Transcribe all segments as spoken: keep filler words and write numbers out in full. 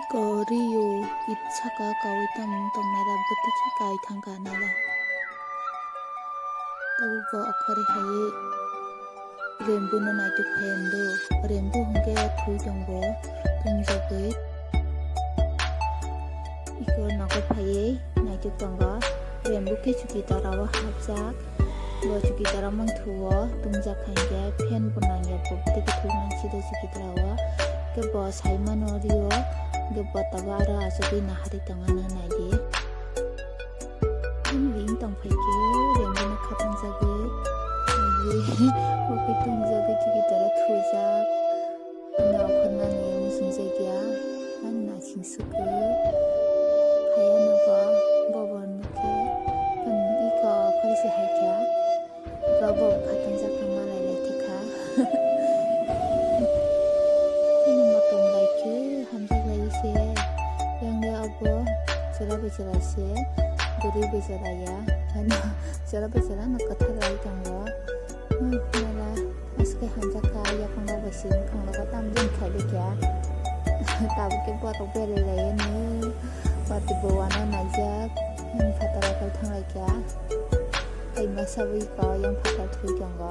Ko Rio it saka kawi tong tongnai da bwtwi khe kai thangkha naila. Tabuk bo okhori hai Rembu no naituk phai ando. Rembu hwnkhe thwi tongo, tumjagwi. Iko nogo phaiwi naituk tongo. Rembu khe chukitara o hapjak. Bo chukitara mangthu o tumjak hai khe fan bo nangya, bo tei khe thwi mansi do chukitara o. Khe bo sai mano Rio, khe bo tabuk aro achugwi naharwi tongo, nang naidi. Ani ring tong phai khe Rembu no khatung jagwi, bo khe tumjagwi chukitara thujak. Ano okhornani muchungjakya, ani naising sukwi phaiya nogo, bobo nukhe, iko okhorsi haikha, iko bobo khatungjak khe malai lai thikha. Ani motom bai khe hamjak lai se, yang de abo chwla bai chwla se, bwrwi bai chwla ya, ano chwla bai chwla no kwthar lai tongo. Hmm, mela. Aswk khe hamjak kha, yaphang rok bai se bwkhang rogo tamo jani khaidi kha. Tabuk khe borok berai lai ani, watwi bo uanw naijak, ani phataro khe thang lai kha. Tei masa bai kha, yang phatar thwi tongo.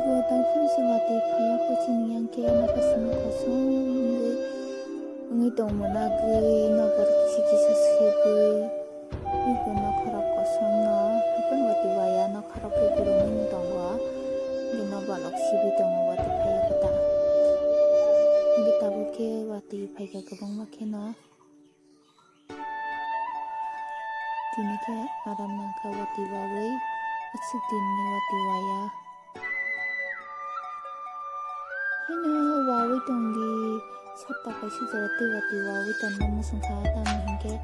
Bo tang phuru se watwi phaiya khe chini yang khe nokha simi kosom wngwi, wngwi tong mwnagwi, nokbar kisa kisa swigwi. Iko nokhorok kosom no, haikhe watwi waya nokhorok khe gurumwi tongo. Bini balok sibwi tongo watwi phaiya khe ta. Hwnkhe tabuk khe watwi phaikha kwbangma kheno. Tini khe aram nangkha watwi wawi, aswk dinni watwi waya. Haino wawi tongdi, satta kaisa jora tei watwi wawi tongna muchungkha, tamni hinkhe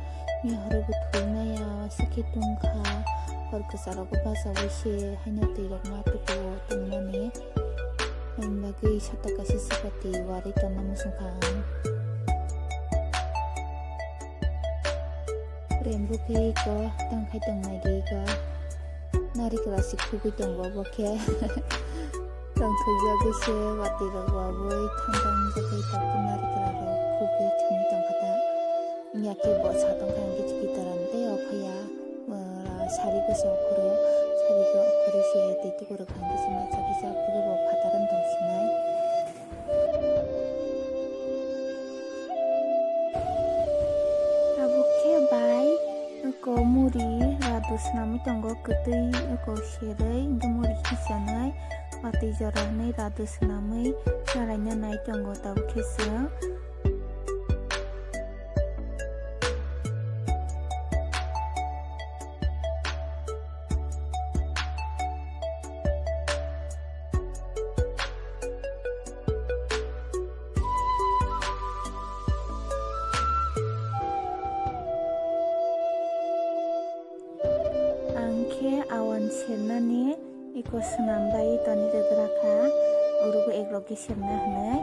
mihoro bo thwi maya, sikhe tungkha, hor kwcharo bo bachawi se haino twi rok ma tukuo tongmani, ani bagwi satta kaisa se watwi warwi tongna muchungkha ang. Rembo khe iko tangkhai tongnai di iko. Narikra se khugwi tongo bo khe. Tongthokjagwi se watwi rok wawi thang thang jagwi tabuk narikra rok khugwi thangwi tongkha ta. Wngya khe bo sa tongkha hwnkhe chikitara tei ophaya. Sari bwsa okhoro, sari khe okhorwi se tei tukurwk hwnkhe se masa kisa phuru bo phataro tongsinai. Tabuk khe bai eko muri radu swnamwi tongo, kwtwi eko serwi hwnkhe muri khisanai watwi jora hwnwi radu swnamwi chalaina nai tongo tabuk khe chwng. Ang khe awan sernani eko swnam bai toni rwgra kha, orobo eklogwi serna hwnwi.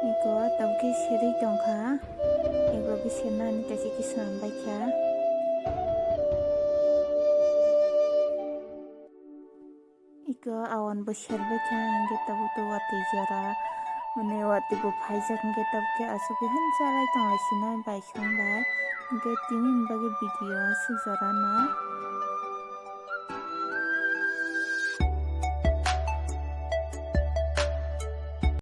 Eko tabukhe serwi tongkha, eklogwi serna hwnwi kaisa khe swnam bai kha. Iko awan bo serbai kha, hwnkhe tabuk to watwi jora, mane watwi bo phaijak, hwnkhe tabuk khe aswk khe han chalai tonglai sinai bai song bai. Hwnkhe tini ni bagwi video aswk jora no.